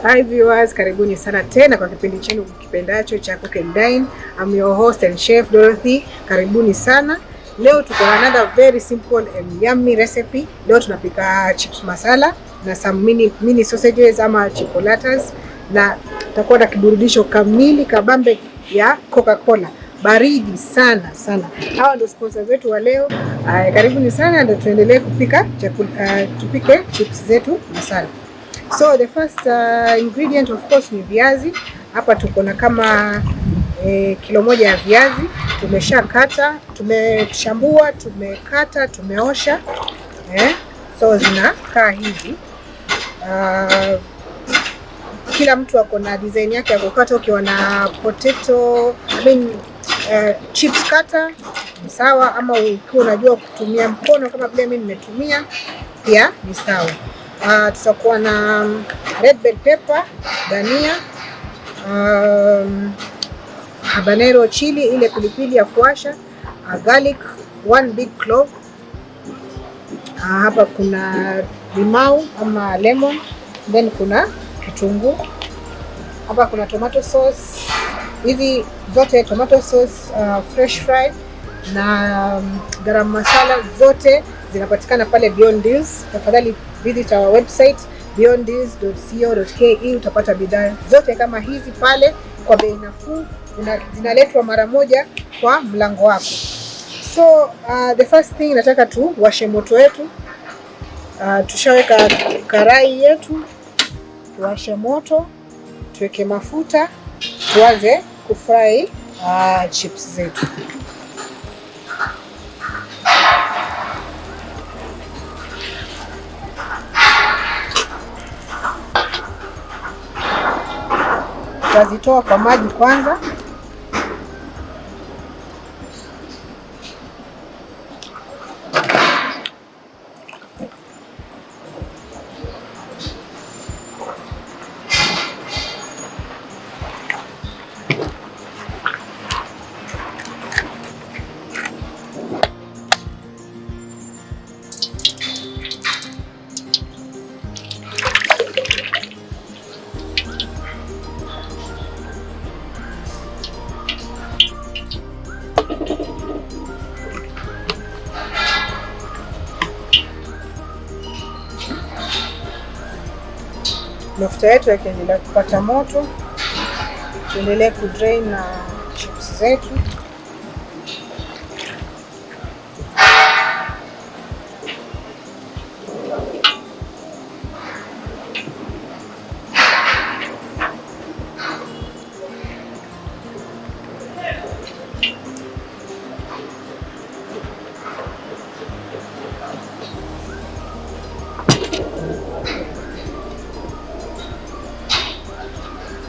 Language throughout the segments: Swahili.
Hi viewers, karibuni sana tena kwa kipindi chenu kipendacho cha Cook and Dine. I'm your host and chef Dorothy. Karibuni sana. Leo tuko na another very simple and yummy recipe. Leo tunapika chips masala na some mini, mini sausages ama chipolatas, na tutakuwa na kiburudisho kamili kabambe ya Coca-Cola baridi sana sana. Hawa ndio sponsors wetu wa leo. Aya, karibuni sana ndio tuendelee kupika chakula, tupike chips zetu masala. So the first ingredient of course ni viazi. Hapa tuko na kama kilo moja ya viazi tumeshakata, tumechambua, tumekata, tumeosha so zinakaa hivi. Kila mtu ako na design yake ya kukata. Ukiwa na potato I mean, chips cutter ni sawa, ama ukiwa unajua kutumia mkono kama vile mimi nimetumia pia ni sawa. Tutakuwa na red bell pepper, dania, habanero chili, ile pilipili ya kuwasha, garlic one big clove. Hapa kuna limau ama lemon, then kuna kitunguu. Hapa kuna tomato sauce. Hizi zote tomato sauce, fresh fried na garam masala zote zinapatikana pale Beyond Deals. Tafadhali visit our website beyonddeals.co.ke, utapata bidhaa zote kama hizi pale kwa bei nafuu, zinaletwa mara moja kwa mlango wako. So the first thing nataka tuwashe moto wetu. Tushaweka karai yetu, tuwashe moto, tuweke mafuta, tuanze kufry chips zetu. Tutazitoa kwa maji kwanza. Mafuta yetu yakiendelea kupata moto, tuendelee kudrain na chips zetu.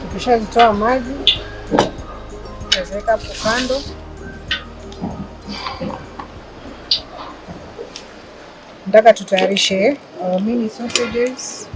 Tukishazitoa maji tutaziweka hapo kando. Nataka tutayarishe our mini sausages.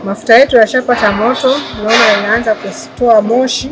Mafuta yetu yashapata moto, naona yanaanza kutoa moshi.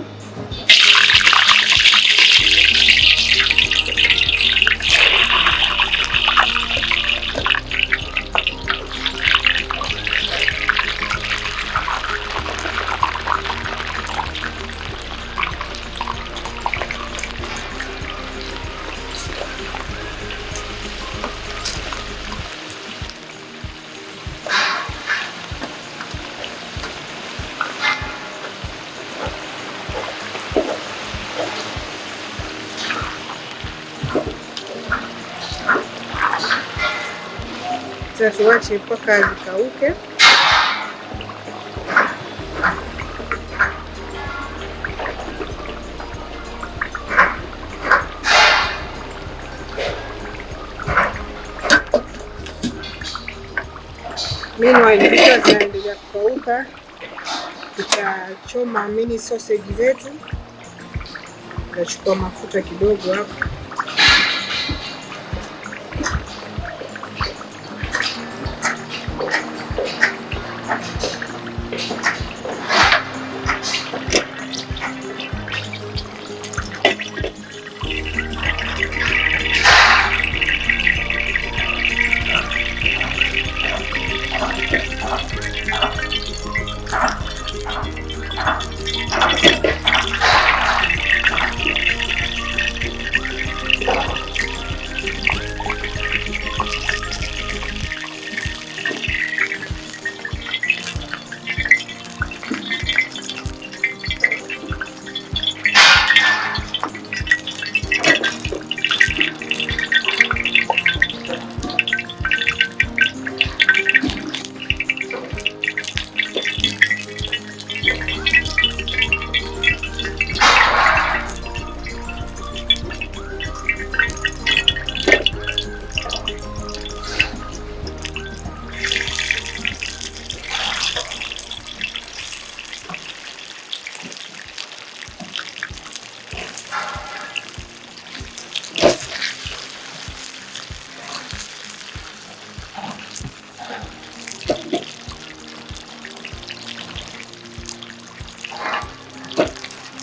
Sasa tuache mpaka zikauke. Meanwhile, zikiwa zinaendelea kukauka, tutachoma mini sausage zetu. Tutachukua mafuta kidogo hapo.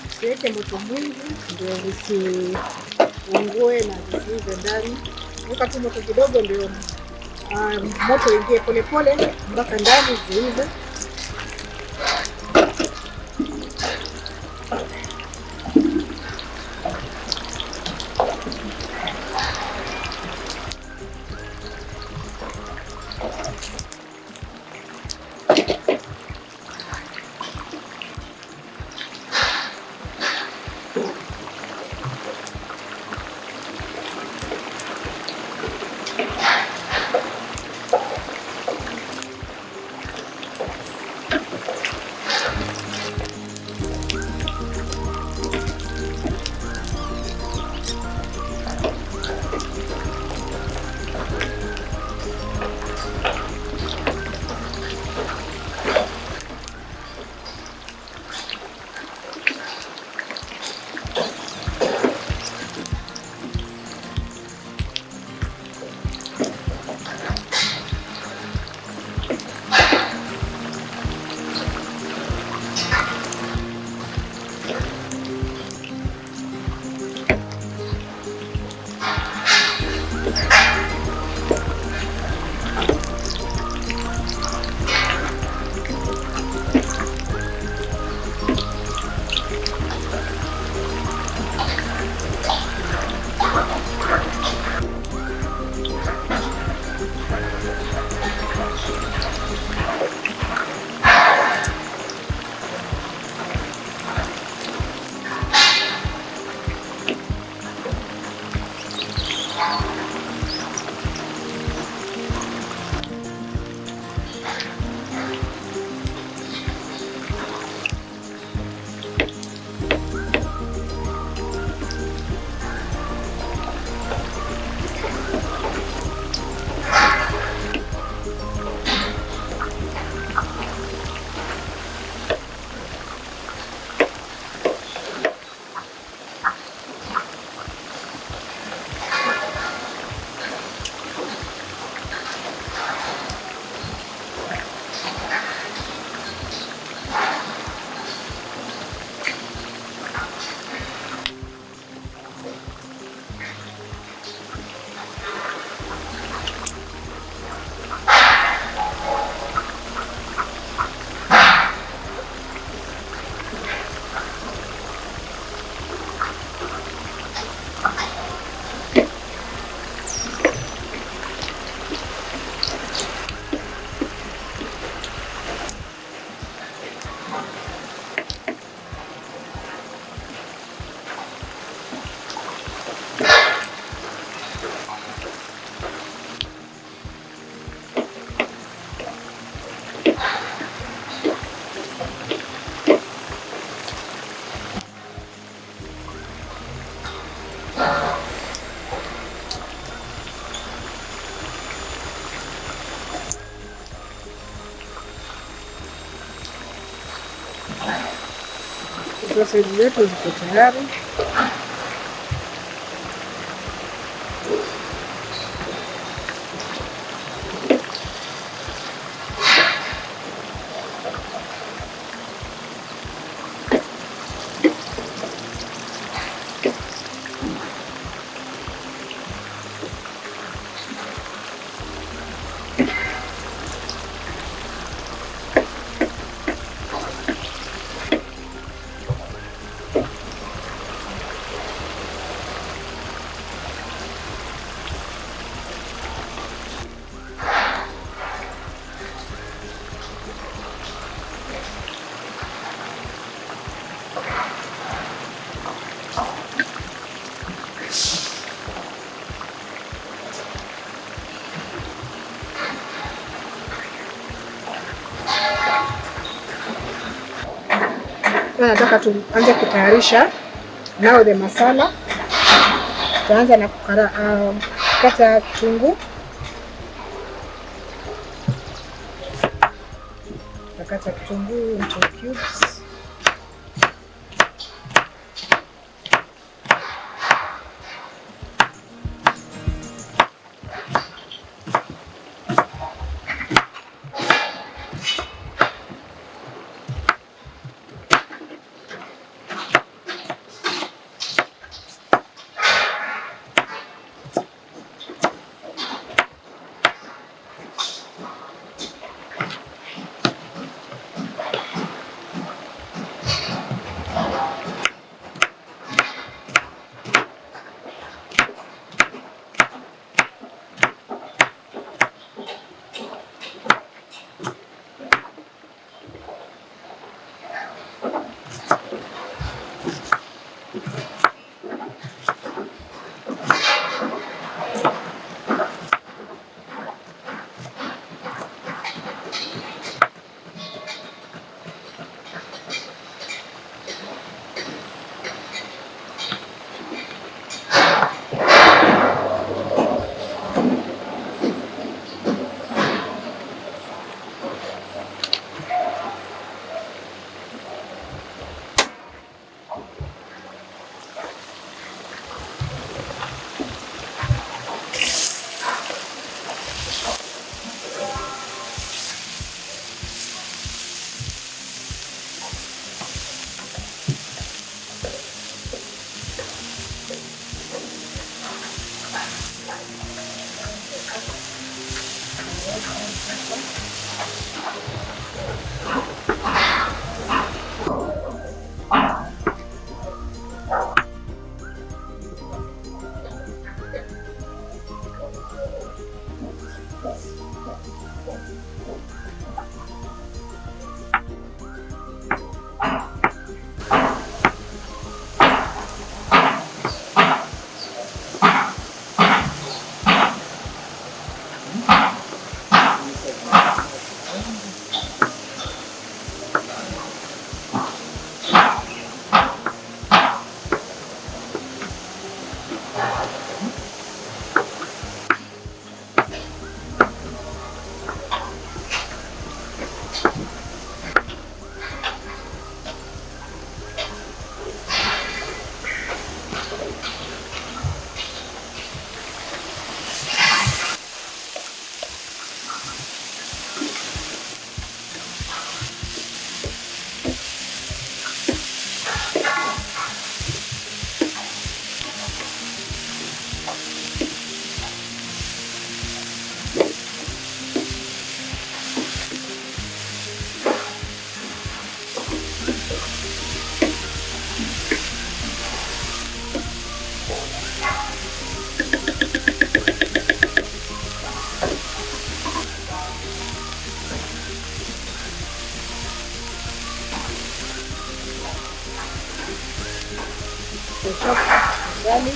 Usiweke moto mwingi ndio visiungue na visiive ndani. Weka tu moto kidogo ndio moto uingie polepole mpaka ndani ziive. Sausage zetu ziko tayari. Nataka tuanze kutayarisha now the masala. Tutaanza na kukata kitunguu. Tutakata kitunguu into cubes. The chopped garlic.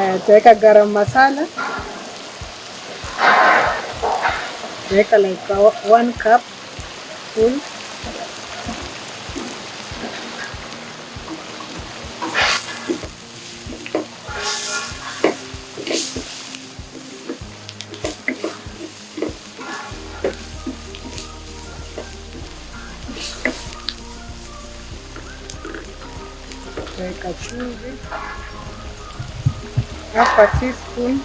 Haya, tutaweka garam masala. Tutaweka like 1 cup full. Tutaweka chumvi half a teaspoon.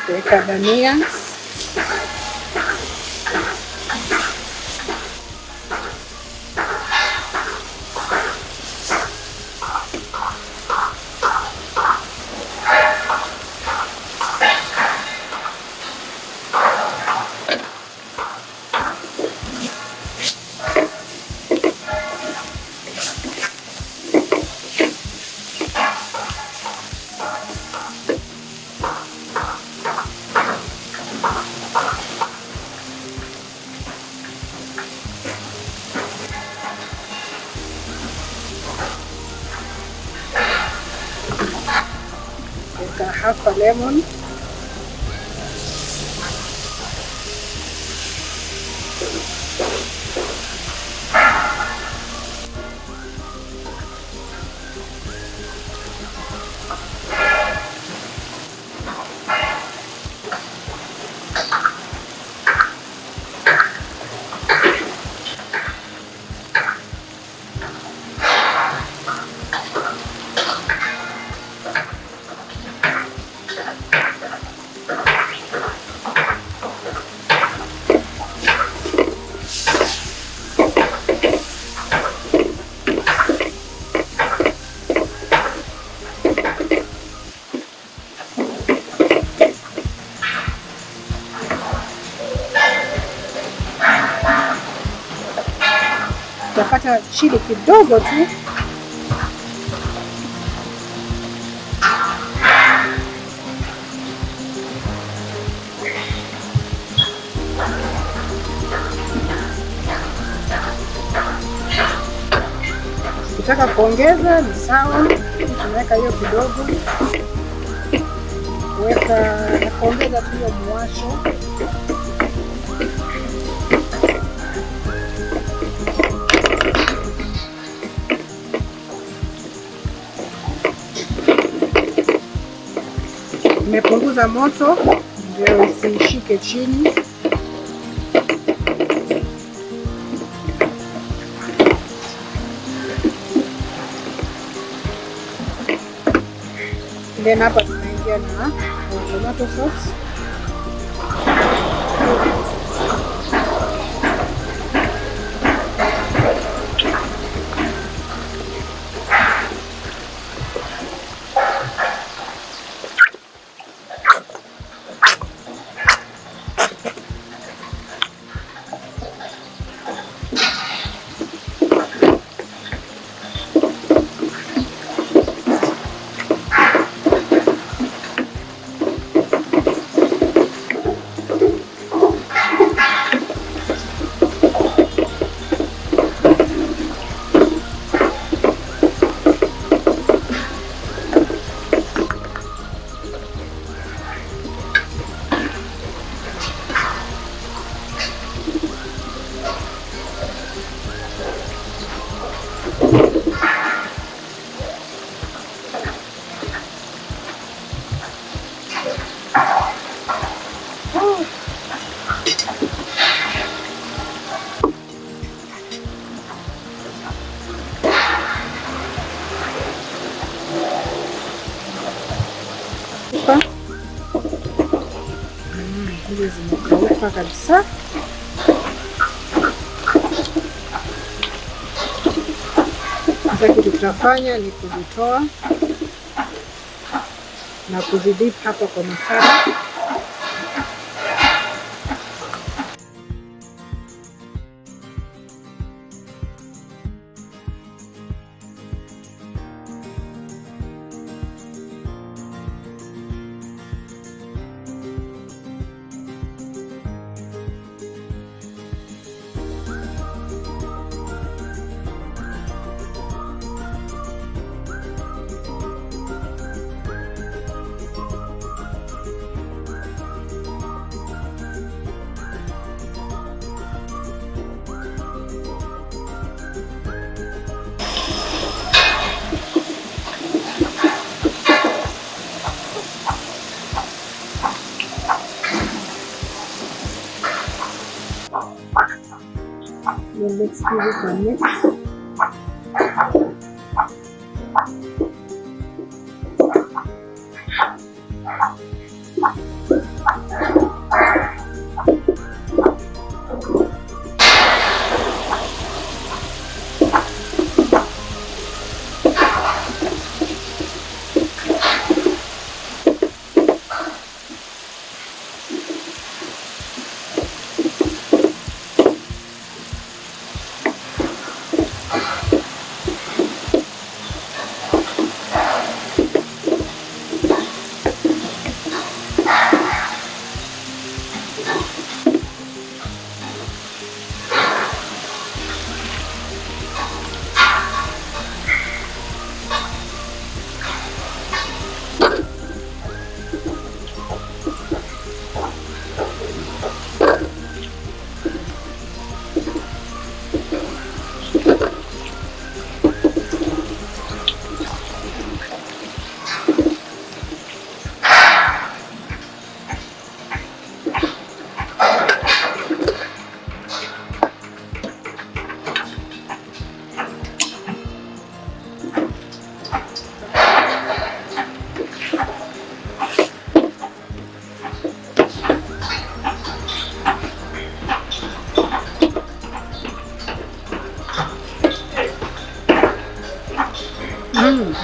Tutaweka dania. Weka half a lemon. Tutapata chili kidogo tu. Ukitaka kuongeza ni sawa, tunaweka hiyo kidogo, weka na kuongeza tu hiyo muwasho. Nimepunguza moto ndio isishike chini. Then hapa tunaingia na tomato sauce. Hizi zimekauka kabisa. Sasa kitu tutafanya ni kuzitoa na kuzidip hapa kwa masala. Then let's give it a mix.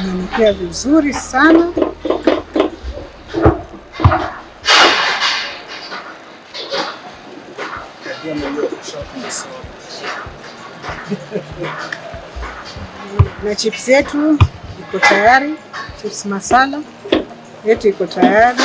Inanukia vizuri sana. Na chips yetu iko tayari, chips masala yetu iko tayari.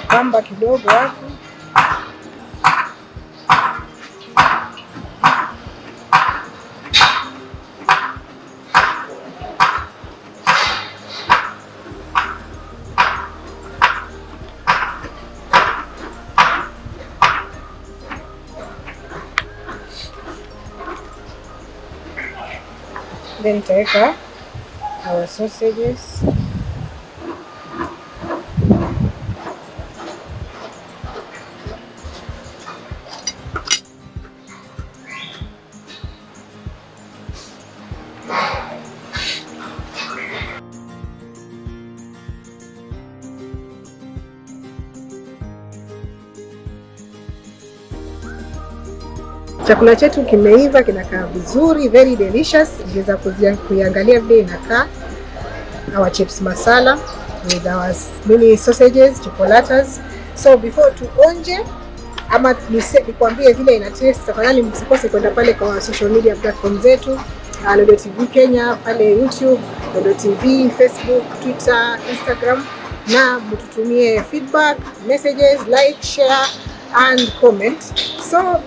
Pamba kidogo hapo. Then nitaweka our sausages. Chakula chetu kimeiva, kinakaa vizuri, very delicious. Ungeweza kuiangalia vile inakaa. Our chips masala with our mini sausages, chocolates. So before tuonje ama nikwambie vile ina taste, tafadhali msikose kwenda pale kwa social media platform zetu, Lodo TV Kenya pale YouTube, Lodo TV, Facebook, Twitter, Instagram, na mtutumie feedback, messages, like, share and comment. So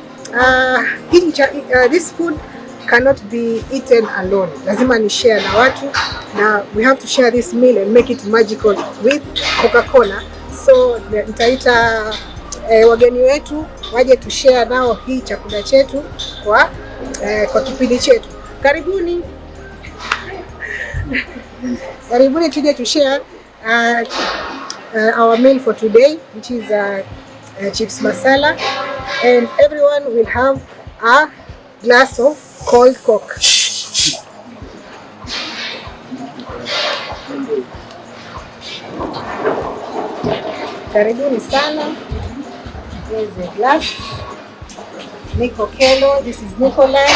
this food cannot be eaten alone. Lazima ni share na watu, na we have to share this meal and make it magical with Coca-Cola. So nitaita wageni wetu waje tu share nao hii chakula chetu kwa kipindi chetu. Karibuni. Karibuni tuje tu share our meal for today, which is chips masala, and everyone will have a glass of cold Coke. Karibuni sana. Here's a glass. Nico Kello, this is Nicholas,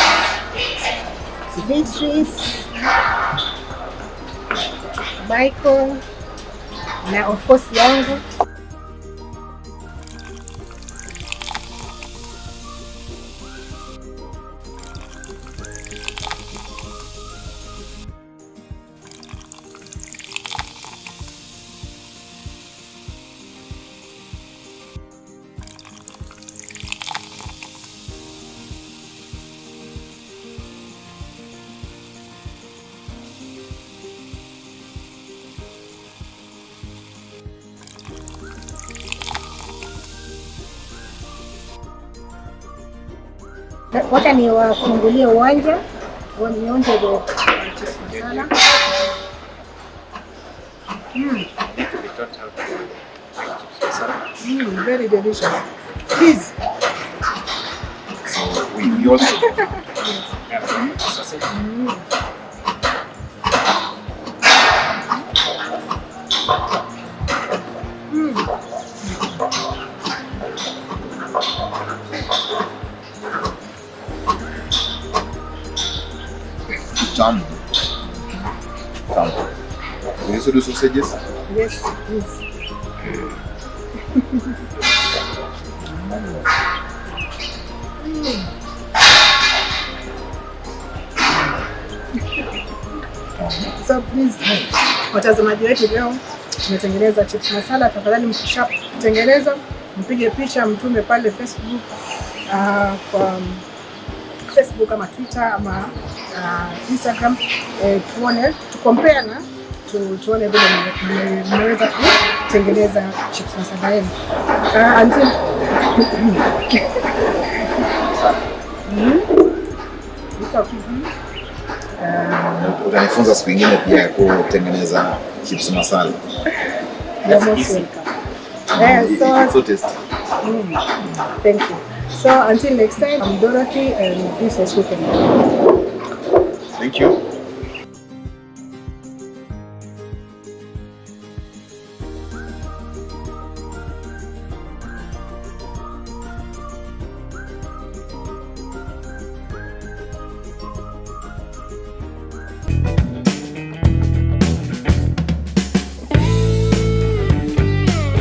Beatrice, Michael, na of course yangu. Wacha niwafungulie uwanja nionje the chips masala. Need to be taught how to make chips masala. Very delicious. Please. So we also Yeah, sausage. Tamu. Tamu. We also do sausages. Yes, please. So please, watazamaji wetu, leo tumetengeneza chips masala. Tafadhali mkishatengeneza mpige picha mtume pale Facebook, kwa Facebook ama Twitter ama Instagram, tuone tucompare na tuone vile mmeweza kutengeneza chips masala yenu. Until Iko Utanifunza siku ingine pia kutengeneza chips masala. You're most Easy. welcome. Yeah, so It's so tasty. Thank you. So until next time, I'm Dorothy and this was Cook and Dine. Thank you.